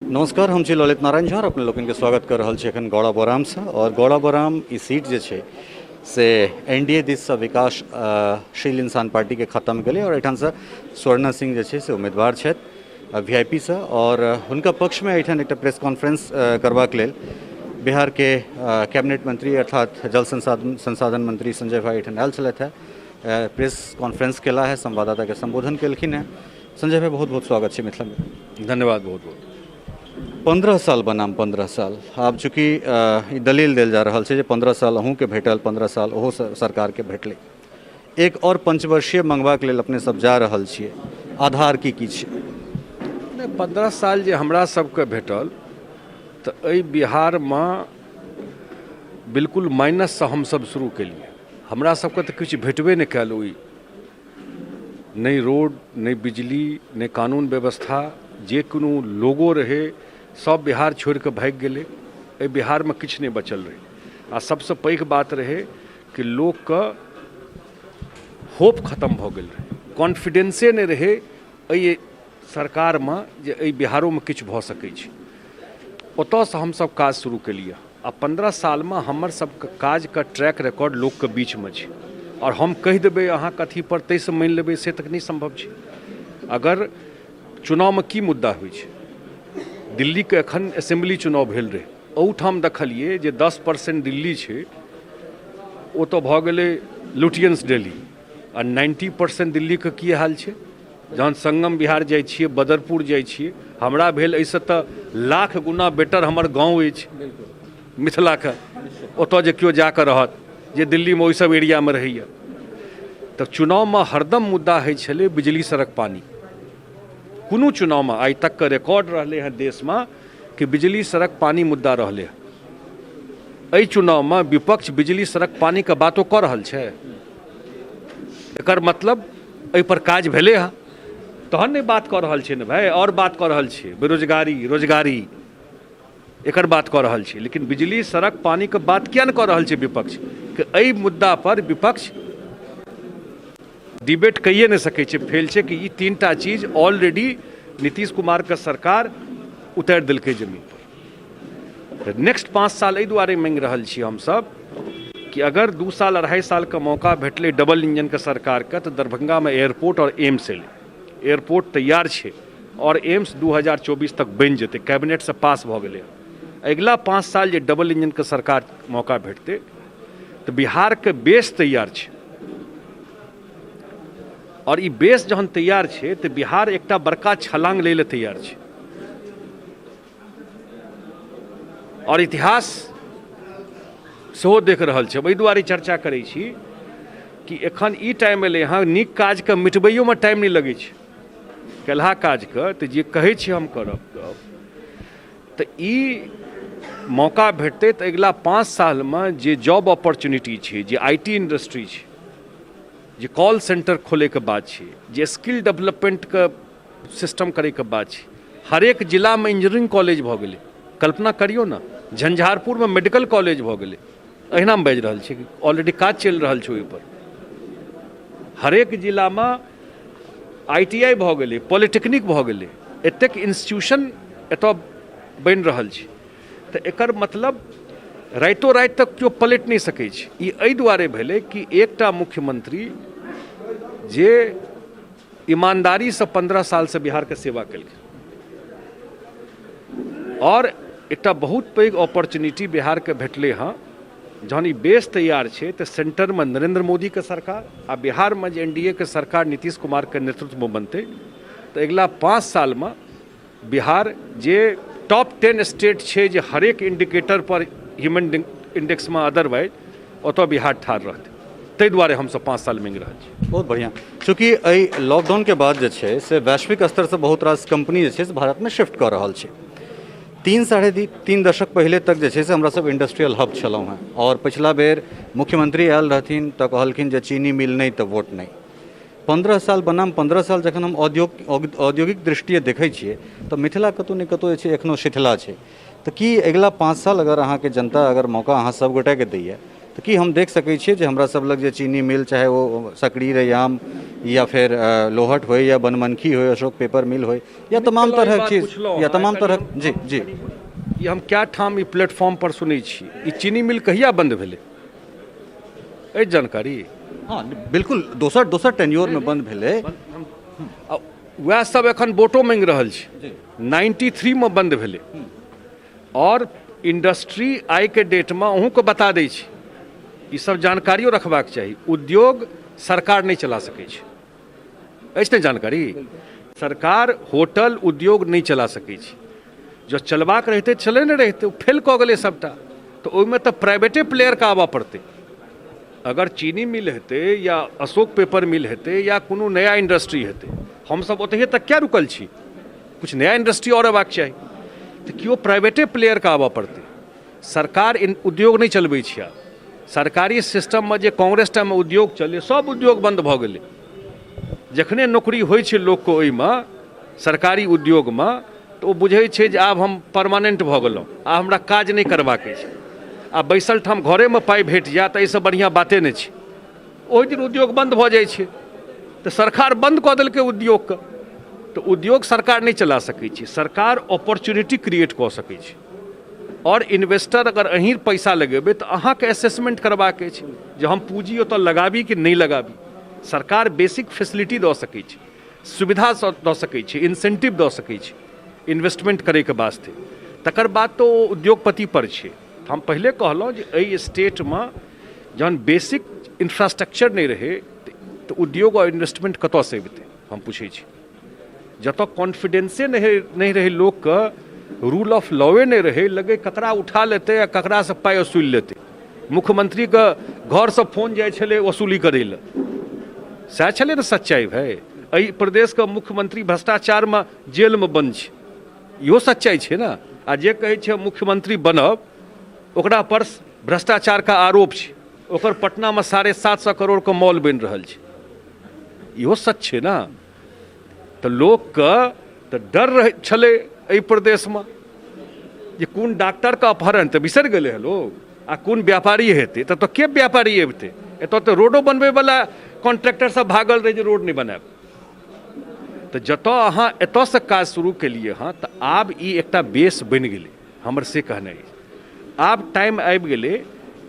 नमस्कार, हम छी ललित नारायण झा और अपने लोकनिके स्वागत कर रहल छी एखन गौड़ा बोरामसँ। और गौड़ा बोराम ई सीट जे छै से एन डी ए दिससँ विकासशील इंसान पार्टीके खत्म गेलै और एहिठामसँ स्वर्णा सिंह जे छै से उम्मीदवार छथि वी I P सँ। और हुनका पक्षमे एहिठाम एकटा प्रेस कॉन्फ्रेंस करबाक लेल बिहारके कैबिनेट मंत्री अर्थात जल संसाधन मंत्री संजय भाई एहिठाम आयल छलथि हेँ। प्रेस कॉन्फ्रेंस केला है, संवाददाताके संबोधन केलखिन हेँ। संजय भाई, बहुत बहुत स्वागत छै मिथिला में। धन्यवाद, बहुत बहुत। 15 साल बनाम 15 साल, आब चूँकि ई दलील देल जा रहल छै जे 15 साल अहूँके भेटल, 15 साल ओहो सरकारके भेटलै, एक और पंचवर्षीय मंगबाक लेल अपने सब जा रहल छियै, आधार की की छै? नहि, 15 साल जे हमरा सबके भेटल तऽ एहि बिहारमे बिल्कुल माइनससँ हमसब शुरू केलियै। हमरा सबके तऽ किछु भेटबे नहि कयल, ओहि नहि रोड, नहि बिजली, नहि कानून व्यवस्था, जे कोनो लोगो रहै सब बिहार छोड़िकऽ भागि गेलै। एहि बिहारमे किछु नहि बचल रहै। आ सबसँ पैघ बात रहै कि लोकके होप खतम भऽ गेल रहै, कॉन्फिडेंसे नहि रहै एहि सरकारमे जे एहि बिहारोमे किछु भऽ सकै छै। ओतऽसँ हमसब काज शुरू केलियै आ 15 सालमे हमर सबके काजके ट्रैक रिकॉर्ड लोकके बीचमे छै। आओर हम कहि देबै अहाँ कथी पर ताहिसँ मानि लेबै से तक नहि सम्भव छै। अगर चुनावमे की मुद्दा होइ छै, दिल्लीके एखन असेम्बली चुनाव भेल रहै, ओहूठाम देखलियै जे 10% दिल्ली छै ओ तऽ भऽ गेलै लुटियंस दिल्ली, आ 90% दिल्लीके की हाल छै। जहन संगम बिहार जाइ छियै, बदरपुर जाइ छियै, हमरा भेल एहिसँ तऽ लाख गुना बेटर हमर गाँव अछि मिथिलाके, ओतऽ जे केओ जाकऽ रहत जे दिल्लीमे ओहि सब एरियामे रहैए। तऽ चुनावमे हरदम मुद्दा होइ छलै बिजली, सड़क, पानि। कोनो चुनावमे आइ तकके रिकॉर्ड रहलै हँ देशमे कि बिजली, सड़क, पानि मुद्दा रहलै हँ। एहि चुनावमे विपक्ष बिजली, सड़क, पानिके बातो कऽ रहल छै, एकर मतलब एहिपर काज भेलै हँ तहन नहि बात कऽ रहल छै ने भाय। आओर बात कऽ रहल छै बेरोजगारी, रोजगारी, एकर बात कऽ रहल छै, लेकिन बिजली, सड़क, पानिके बात किया नहि कऽ रहल छै विपक्ष? कि एहि मुद्दा पर विपक्ष डिबेट कइए नहि सकै छै, फेल छै कि ई 3टा चीज ऑलरेडी नीतीश कुमारके सरकार उतारि देलकै जमीन पर। तऽ नेक्स्ट 5 साल एहि दुआरे मांगि रहल छी हमसब कि अगर 2 साल 2.5 सालके मौका भेटलै डबल इंजनके सरकारके तऽ दरभंगामे एयरपोर्ट आओर एम्स एलै। एयरपोर्ट तैयार छै आओर एम्स 2024 तक बनि जेतै, कैबिनेटसँ पास भऽ गेलै। अगिला 5 साल जे डबल इंजनके सरकार मौका भेटतै तऽ बिहारके बेस तैयार छै, आओर ई बेस जहन तैयार छै तऽ बिहार एकटा बड़का छलांग लै लए तैयार छै। आओर इतिहास सेहो देख रहल छै। एहि दुआरे चर्चा करै छी कि एखन ई टाइम एलै हँ, नीक काजके मिटबैयोमे टाइम नहि लगै छै, केलहा काजके तऽ जे कहै छी हम करब तऽ ई मौका भेटतै तऽ अगिला 5 सालमे जे जॉब अपॉर्चुनिटी छै, जे I T industry छै, जे कॉल सेंटर खोलैके बात छै, जे स्किल डेवलपमेंटके सिस्टम करैके बात छै, हरेक जिलामे इंजीनियरिंग कॉलेज भऽ गेलै। कल्पना करियौ ने, झंझारपुरमे मेडिकल कॉलेज भऽ गेलै। अहिना हम बाजि रहल छी, ऑलरेडी काज चलि रहल छै ओहिपर। हरेक जिलामे I T I भऽ गेलै, पॉलिटेक्निक भऽ गेलै, एतेक इंस्टीट्यूशन एतऽ बनि रहल छै। तऽ एकर मतलब राइतो राति तक केओ पलटि नहि सकै छै। ई एहि दुआरे भेलै कि एकटा मुख्यमंत्री जे ईमानदारीसँ 15 सालसँ बिहारके सेवा केलखिन आओर एकटा बहुत पैघ अपॉर्चुनिटी बिहारके भेटलै हँ। जहन ई बेस तैयार छै तऽ सेंटरमे नरेंद्र मोदीके सरकार आ बिहारमे जे एन डी ए के सरकार नीतीश कुमारके नेतृत्वमे बनतै तऽ अगिला 5 सालमे बिहार जे टॉप 10 स्टेट छै जे हरेक इंडिकेटर पर ह्यूमन इंडेक्समे अदरवाइज ओतऽ बिहार ठाढ़ रहतै। ताहि दुआरे हमसब 5 साल मांगि रहल छी। बहुत बढ़िआँ। चूँकि एहि लॉकडाउनके बाद जे छै से वैश्विक स्तरसँ बहुत रास कम्पनी जे छै से भारतमे शिफ्ट कऽ रहल छै। 3.5 दशक पहिले तक जे छै से हमरा सब इंडस्ट्रियल हब छलहुँ हेँ और पछिला बेर मुख्यमंत्री आयल रहथिन तऽ कहलखिन जे चीनी मिल नहि तऽ वोट नहि। 15 साल बनाम 15 साल जखन हम औद्योगिक दृष्टिए देखै छियै तऽ मिथिला कतहु ने कतहु जे छै एखनो शिथिला छै। तऽ की अगिला 5 साल अगर अहाँके जनता अगर मौका अहाँ सब गोटेके दैए तऽ की हम देख सकै छियै जे हमरा सब लग जे चीनी मिल, चाहे ओ सकरी रैयाम या फेर लोहट होइ या बनमनखी होइ, अशोक पेपर मिल होइ या तमाम तरहक चीज या तमाम तरहक। जी जी। ई हम कए ठाम ई प्लेटफॉर्म पर सुनै छी, ई चीनी मिल कहिया बंद भेलै, एहि जानकारी? हँ बिल्कुल, दोसर दोसर टेन्योरमे बंद भेलै। वएह सब एखन वोटो मांगि रहल छै। 93मे बंद भेलै। आओर इंडस्ट्री आइके डेटमे अहूँके बता दै छी, ई सब जानकारियो रखबाक चाही, उद्योग सरकार नहि चला सकै छै। अछि ने जानकारी? सरकार होटल उद्योग नहि चला सकै छै। जँ चलबाक रहितै चले नहि रहितै, ओ फेल कऽ गेलै सबटा। तऽ ओहिमे तऽ प्राइवेटे प्लेयरके आबऽ पड़तै। अगर चीनी मिल हेतै या अशोक पेपर मिल हेतै या कोनो नया इंडस्ट्री हेतै, हमसब ओतहिए तक किया रुकल छी? किछु नया इंडस्ट्री आओर अयबाक चाही, तऽ केओ प्राइवेटे प्लेयरके आबऽ पड़तै। सरकार उद्योग नहि चलबै छै आब। सरकारी सिस्टममे जे कांग्रेस टाइममे उद्योग चलै, सब उद्योग बन्द भऽ गेलै। जखने नौकरी होइ छै लोकके ओहिमे सरकारी उद्योगमे, तऽ ओ बुझै छै जे आब हम परमानेन्ट भऽ गेलहुँ, आब हमरा काज नहि करबाक अछि, आ बैसल ठाम घरेमे पाइ भेट जायत, एहिसँ बढ़िआँ बाते नहि छै। ओहि दिन उद्योग बन्द भऽ जाइ छै। तऽ सरकार बन्द कऽ देलकै उद्योगके। तऽ उद्योग सरकार नहि चला सकै छै, सरकार अपॉर्चुनिटी क्रिएट कऽ सकै छै। आओर इन्वेस्टर अगर अहीँ पैसा लगेबै तऽ अहाँके असेसमेंट करबाक अछि जे हम पूँजी ओतऽ लगाबी कि नहि लगाबी। सरकार बेसिक फैसिलिटी दऽ सकै छै, सुविधा दऽ सकै छै, इन्सेन्टिव दऽ सकै छै इन्वेस्टमेंट करैके वास्ते। तकर बाद तऽ ओ उद्योगपति पर छै। हम पहिले कहलहुँ जे एहि स्टेटमे जहन बेसिक इन्फ्रास्ट्रक्चर नहि रहै तऽ उद्योग आओर इन्वेस्टमेंट कतऽसँ अबितै, हम पूछै छी। जतऽ कॉन्फिडेंसे नहि रहै लोकके, रूल ऑफ लॉए नहि रहै, लगै ककरा उठा लेतै आ ककरासँ पाइ वसूलि लेतै। मुख्यमंत्रीके घरसँ फोन जाइ छलै वसूली करै लए, सएह छलै ने सच्चाइ भाइ। एहि प्रदेशके मुख्यमंत्री भ्रष्टाचारमे जेलमे बन्द छै, इहो सच्चाइ छै ने। आ जे कहै छै मुख्यमंत्री बनब, ओकरा पर भ्रष्टाचारके आरोप छै, ओकर पटनामे 750 करोड़के मॉल बनि रहल छै, इहो सच छै ने। तऽ लोकके तऽ डर रहै छलै एहि प्रदेशमे जे कोन डॉक्टरके अपहरण तऽ बिसरि गेलै हँ लोक, आ कोन व्यापारी हेतै, तऽ के व्यापारी अबितै एतऽ? तऽ रोडो बनबैवला कॉन्ट्रैक्टर सब भागल रहै जे रोड नहि बनायब। तऽ जतऽ अहाँ एतऽसँ काज शुरू केलियै हँ, तऽ आब ई एकटा बेस बनि गेलै, हमर से कहनाइ अछि। आब टाइम आबि गेलै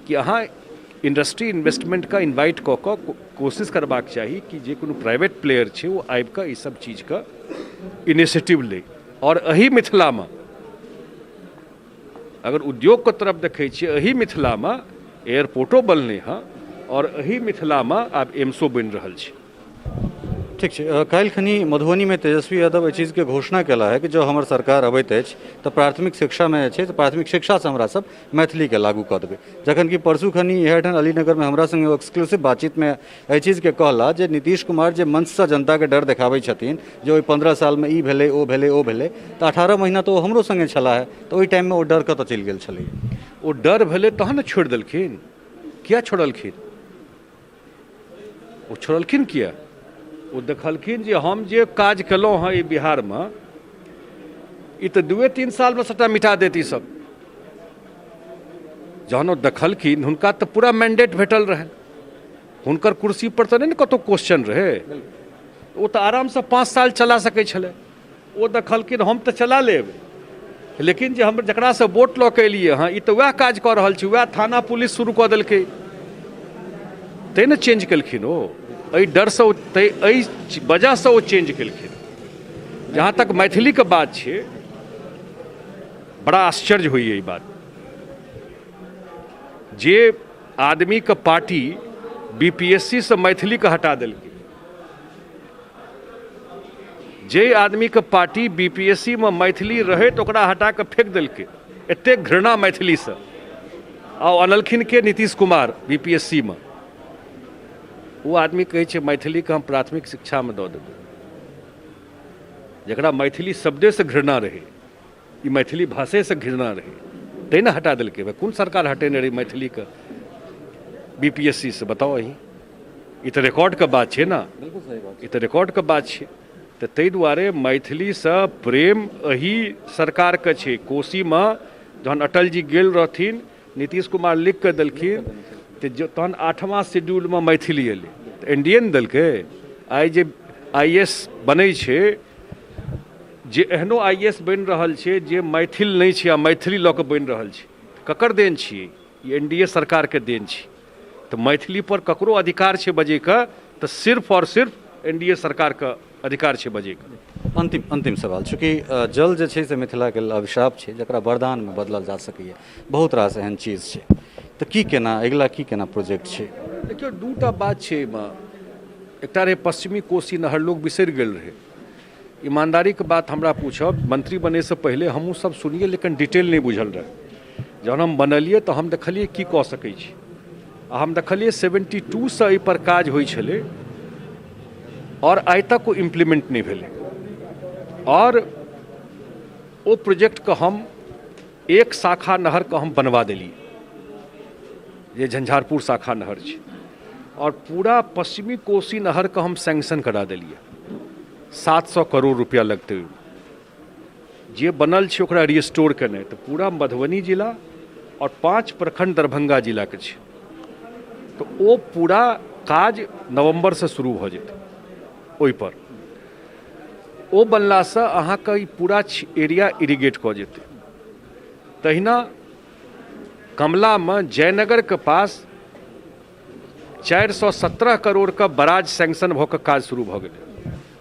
कि अहाँ इंडस्ट्री इन्वेस्टमेंटके इन्वाइट कऽ कऽ कोशिश करबाक चाही कि जे कोनो प्राइवेट प्लेयर छै ओ आबि कऽ ई सब चीजके इनिशिएटिव लै। आओर एहि मिथिलामे अगर उद्योगके तरफ देखै छियै, एहि मिथिलामे एयरपोर्टो बनलै हँ आओर एहि मिथिलामे आब एम्सो बनि रहल छै। ठीक छै। काल्हि खनी मधुबनीमे तेजस्वी यादव एहि चीजके घोषणा केला है कि जँ हमर सरकार अबैत अछि तऽ प्राथमिक शिक्षामे जे छै से प्राथमिक शिक्षासँ हमरा सब मैथिलीके लागू कऽ देबै। जखन कि परसू खनी इएह ठाम अलीनगरमे हमरा सङ्गे एक्सक्लूसिव बातचीतमे एहि चीजके कहला जे नीतीश कुमार जे मंचसँ जनताके डर देखाबै छथिन जे ओहि 15 सालमे ई भेलै, ओ भेलै, ओ भेलै, तऽ 18 महीना तऽ ओ हमरो सङ्गे छलाह, तऽ ओहि टाइममे ओ डर कतऽ चलि गेल छलै? ओ डर भेलै तहन ने छोड़ि देलखिन। किया छोड़लखिन? ओ छोड़लखिन किया? ओ देखलखिन जे हम जे काज केलहुँ हँ ई बिहारमे, ई तऽ 2-3 सालमे सबटा मिटा देत ई सब। जहन ओ देखलखिन, हुनका तऽ पूरा मैंडेट भेटल रहनि, हुनकर कुर्सी पर तऽ नहि ने कतहु क्वेश्चन रहै, ओ तऽ आरामसँ 5 साल चला सकै छलै। ओ देखलखिन हम तऽ चला लेब, लेकिन जे हम जकरासँ वोट लऽ कऽ एलियै हँ ई तऽ वएह काज कऽ रहल छै, वएह थाना पुलिस शुरू कऽ देलकै, तैँ ने चेंज केलखिन ओ। एहि डरसँ ओ, एहि वजहसँ ओ चेंज केलखिन। जहाँ तक मैथिलीके बात छै, बड़ा आश्चर्य होइए ई बात जे आदमीके पार्टी BPSC सँ मैथिलीके हटा देलकै, जे आदमीके पार्टी BPSC मे मैथिली रहै तऽ ओकरा हटा कऽ फेक देलकै, एतेक घृणा मैथिलीसँ। आ अनलखिन के? नीतीश कुमार BPSC मे। ओ आदमी कहै छै मैथिलीके हम प्राथमिक शिक्षामे दऽ देबै, जकरा मैथिली शब्देसँ घृणा रहै, ई मैथिली भाषेसँ घृणा रहै, तैँ ने हटा देलकै। कोन सरकार हटेने रहै मैथिलीके BPSC सँ, बताउ अहीं? ई तऽ रिकॉर्डके बात छै ने, ई तऽ रिकॉर्डके बात छै। तऽ ताहि दुआरे मैथिलीसँ प्रेम एहि सरकारके छै। कोसीमे जहन अटल जी गेल रहथिन, नीतीश कुमार लिख कऽ देलखिन तऽ तहन 8वां शेड्यूलमे मैथिली एलै तऽ एन डी ए ने देलकै। आइ जे I S बनै छै, जे एहनो I S बनि रहल छै जे मैथिल नहि छै आ मैथिली लऽ कऽ बनि रहल छै, ककर देन छियै? ई एन डी ए सरकारके देन छै। तऽ मैथिली पर ककरो अधिकार छै बजैके तऽ सिर्फ आओर सिर्फ एन डी ए सरकारके अधिकार छै बजैके। अंतिम अंतिम सवाल, चूँकि जल जे छै से मिथिलाके लेल अभिशाप छै जकरा वरदानमे बदलल जा सकैए, बहुत रास एहन चीज छै, तऽ की केना अगिला की केना प्रोजेक्ट छै? देखियौ, दूटा बात छै एहिमे। एकटा रहै पश्चिमी कोसी नहर, लोक बिसरि गेल रहै। ईमानदारीके बात हमरा पूछब, मंत्री बनैसँ पहिले हमहूँ सब सुनिए लेकिन डिटेल नहि बुझल रहै। जहन हम बनलियै तऽ हम देखलियै की कऽ सकै छी, आ हम देखलियै 72सँ एहिपर काज होइ छलै आओर आइ तक ओ इम्प्लीमेंट नहि भेलै। आओर ओ प्रोजेक्टके हम एक शाखा नहरके हम बनवा देलियै, जे झंझारपुर शाखा नहर छै, आओर पूरा पश्चिमी कोसी नहरके हम सैंक्शन करा देलियै। 700 करोड़ रुपया लगतै ओहिमे। जे बनल छै ओकरा रिस्टोर केनाइ, तऽ पूरा मधुबनी जिला आओर 5 प्रखंड दरभंगा जिलाके छै, तऽ ओ पूरा काज नवम्बरसँ शुरू भऽ जेतै। ओहिपर ओ बनलासँ अहाँके ई पूरा एरिया इरिगेट कऽ जेतै। तहिना कमलामे जयनगरके पास 417 करोड़के बराज सैंक्शन भऽ कऽ काज शुरू भऽ गेलै।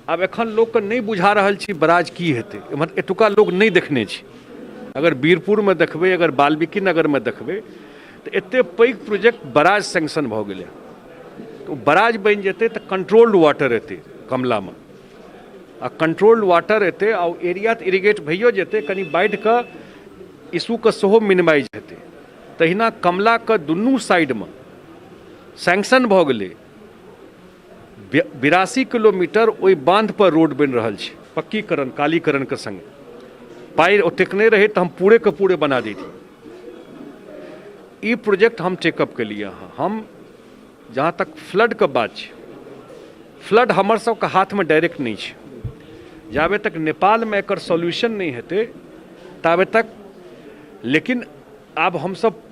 आब एखन लोकके नहि बुझा रहल छै बराज की हेतै, एम्हर एतुका लोक नहि देखने छै। अगर वीरपुरमे देखबै, अगर वाल्मीकि नगरमे देखबै तऽ एते पैघ प्रोजेक्ट बराज सैंक्शन भऽ गेलै। तऽ ओ बराज बनि जेतै तऽ कंट्रोल्ड वाटर एतै कमलामे, आ कंट्रोल्ड वाटर एतै आ ओ एरिया तऽ इरिगेट भइयो जेतै, कनि बाढ़िके इशूके सेहो मिनिमाइज हेतै। तहिना कमलाके दुनू साइडमे सैंक्शन भऽ गेलै, 82 किलोमीटर ओहि बान्धपर रोड बनि रहल छै, पक्कीकरण कालीकरणके सङ्गे। पाइ ओतेक नहि रहै तऽ हम पूरेके पूरे बना दैतियै। ई प्रोजेक्ट हम टेकअप केलियै हँ। हम जहाँ तक फ्लडके बात छै, फ्लड हमर सबके हाथमे डायरेक्ट नहि छै। जाबे तक नेपालमे एकर सॉल्यूशन नहि हेतै ताबे तक, लेकिन आब हमसब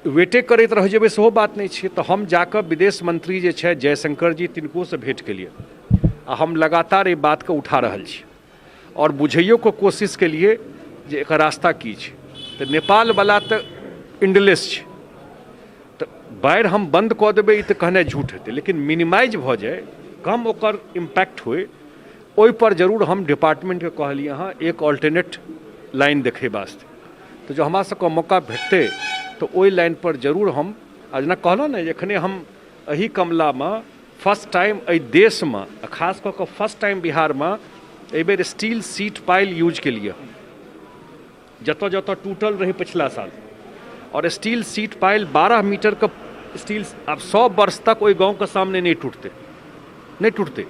वेटे करैत रहि जेबै सेहो बात नहि छै। तऽ हम जाकऽ विदेश मंत्री जे छथि जयशंकर जी तिनकोसँ भेँट केलियै आ हम लगातार एहि बातके उठा रहल छी आओर बुझैयोके कोशिश केलियै जे एकर रास्ता की छै। तऽ नेपालवला तऽ इंडलेस छै, तऽ बाढ़ि हम बन्द कऽ देबै ई तऽ कहनाइ झूठ हेतै, लेकिन मिनिमाइज भऽ जाय, कम ओकर इम्पैक्ट होइ, ओहिपर जरूर हम डिपार्टमेन्टके कहलियै हँ एक ऑल्टरनेट लाइन देखै वास्ते। तऽ जँ हमरा सबके मौका भेटतै तऽ ओहि लाइनपर जरूर हम, आ जेना कहलहुँ ने एखने हम एहि कमलामे फर्स्ट टाइम एहि देशमे आ खास कऽ कऽ फर्स्ट टाइम बिहारमे एहिबेर स्टील सीट पाइल यूज केलियै, जतऽ जतऽ टूटल रहै पछिला साल। आओर स्टील सीट पाइल 12 मीटरके स्टील आब 100 वर्ष तक ओहि गाँवके सामने नहि टूटतै, नहि टूटतै।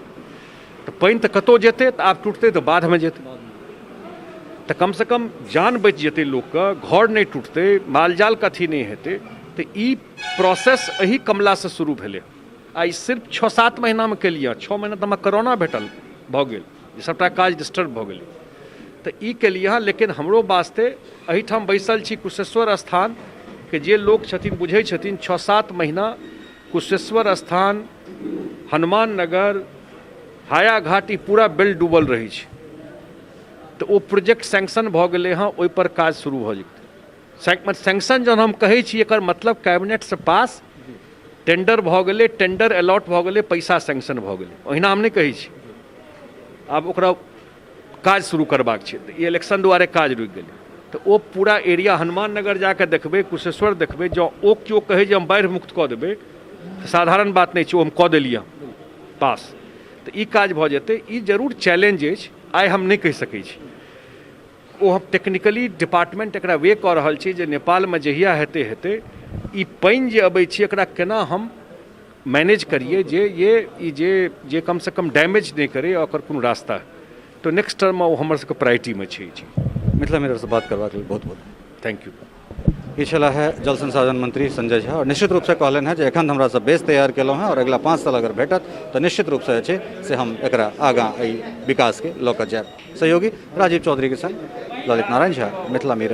तऽ पानि तऽ कतहु जेतै, तऽ आब टूटतै तऽ बाधमे जेतै, तऽ कमसँ कम जान बचि जेतै लोकके, घर नहि टूटतै, माल जालके अथी नहि हेतै। तऽ ई प्रोसेस एही कमलासँ शुरू भेलै आ ई सिर्फ 6-7 महीनामे केलियै। 6 महीना तऽ हमरा कोरोना भेटल भऽ गेल, सभटा काज डिस्टर्ब भऽ गेलै, तऽ ई केलियै हँ। लेकिन हमरो वास्ते एहिठाम बैसल छी कुशेश्वर स्थानके जे लोक छथिन बुझै छथिन, 6-7 महीना कुशेश्वर स्थान, हनुमान नगर, हायाघाट ई पूरा बेल्ट डूबल रहै छै। तऽ ओ प्रोजेक्ट सैंक्शन भऽ गेलै हँ, ओहिपर काज शुरू भऽ जेतै। सैंक्शन जहन हम कहै छी एकर मतलब कैबिनेटसँ पास टेंडर भऽ गेलै, टेंडर अलॉट भऽ गेलै, पैसा सैंक्शन भऽ गेलै, ओहिना हम नहि कहै छी। आब ओकरा काज शुरू करबाक छै, तऽ ई इलेक्शन दुआरे काज रुकि गेलै। तऽ ओ पूरा एरिया हनुमान नगर जाकऽ देखबै, कुशेश्वर देखबै, जँ ओ केओ कहै जे हम बाढ़ि मुक्त कऽ देबै तऽ साधारण बात नहि छै, ओ हम कऽ देलियै पास, तऽ ई काज भऽ जेतै। ई जरूर चैलेंज अछि, आइ हम नहि कहि सकै छी। ओ हम टेक्निकली डिपार्टमेंट एकरा वे कऽ रहल छी जे नेपालमे जहिया हेतै हेतै, ई पानि जे अबै छै एकरा केना हम मैनेज करिए जे ये ई जे जे कमसँ कम डैमेज नहि करै, ओकर कोनो रास्ता। तऽ नेक्स्ट टर्ममे ओ हमर सबके प्रायोरिटीमे छै ई चीज। मिथिला मिररसँ बात करबाक लेल बहुत बहुत thank U. ई छलाह है जल संसाधन मंत्री संजय झा, और निश्चित रूपसँ कहलनि हेँ जे एखन हमरा सब बेस तैयार केलहुँ हेँ और अगिला 5 साल अगर भेटत तऽ निश्चित रूपसँ जे छै से हम एकरा आगाँ एहि विकासके लऽ कऽ जायब। सहयोगी राजीव चौधरीके संग ललित नारायण झा, मिथिला मिरर।